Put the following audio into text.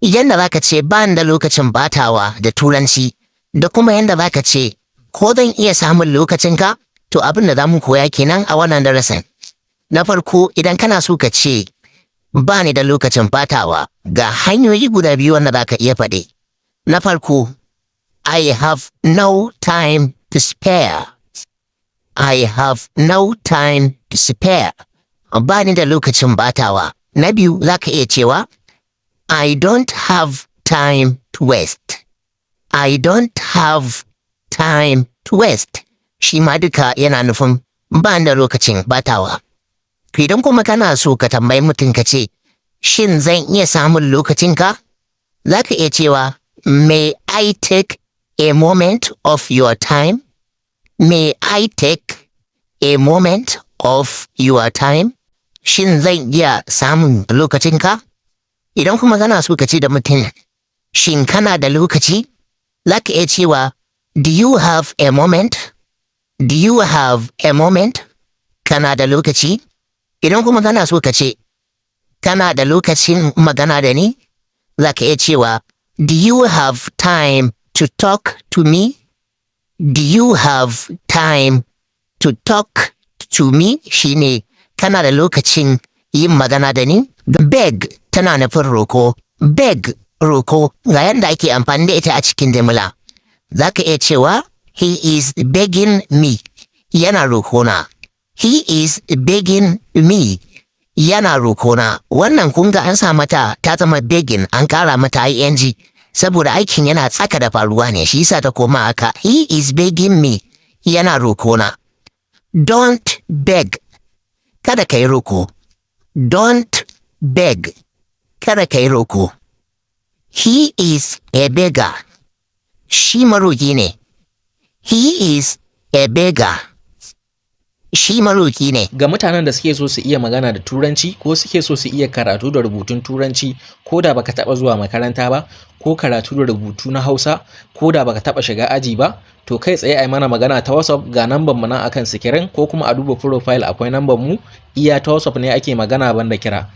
Yanda za ka ce "ba ni da lokacin batawa" da Turanci, da kuma yanda za ka ce "ko zan iya samun lokacinka?" To, abin da za mu koya kenan a wannan darasin. Na farko, idan kana so ka ce "ba ni da lokacin batawa", ga hanyoyi guda biyu wanda za ka iya faɗi. Na farko, "I have no time to spare." "I have no time to spare." Ba ni da lokacin batawa. Na biyu, za ka iya cewa "I don't have time to waste." "I don't have time to waste." Shi ma duka yana nufin ba ni da lokacin batawa. Idan kuma kana so ka tambayi mutum ka ce, "Shin zan iya samun lokacinka?" Za ka iya cewa, "May I take a moment of your time?" "May I take a moment of your time?" Shin zan iya samun lokacinka? Idan kuma kana so ka ce da mutum, "Shin kana da lokaci?" Za ka iya cewa, "Do you have a moment?" "Do you have a moment?" Kana da lokaci? Idan kuma kana so ka ce, "Kana da lokacin magana da ni?" Za ka iya cewa, "Do you have time to talk to me?" "Do you have time to talk to me?" Shine kana da lokacin yin magana da ni? Beg tana nufin roko. Beg, roko. Ga yadda ake amfani da ita a cikin jimla. Za ka iya cewa, "He is begging me." Yana rokona. "He is begging me." Yana rokona. Wannan kun ga an sa mata ta zama begging, an ƙara mata ing saboda aikin yana tsaka da faruwa ne, shi yasa ta koma haka. "He is begging me." Yana rokona. Don't beg. Kada ka yi roko. Don't beg. Kada ka yi roko. He is a beggar. Shi maroki ne. He is a beggar. Shi maroki ne. Ga mutanen da suke so su iya magana da Turanci ko suke so su iya karatu da rubutun Turanci ko da baka taɓa zuwa makaranta ba, ko karatu da rubutu na Hausa ko da baka taɓa shiga aji ba, to kai tsaye a yi mana magana ta WhatsApp. Ga namban mu nan akan sikirin, ko kuma a duba profile akwai namban mu. Iya ta WhatsApp ne ake magana, banda kira.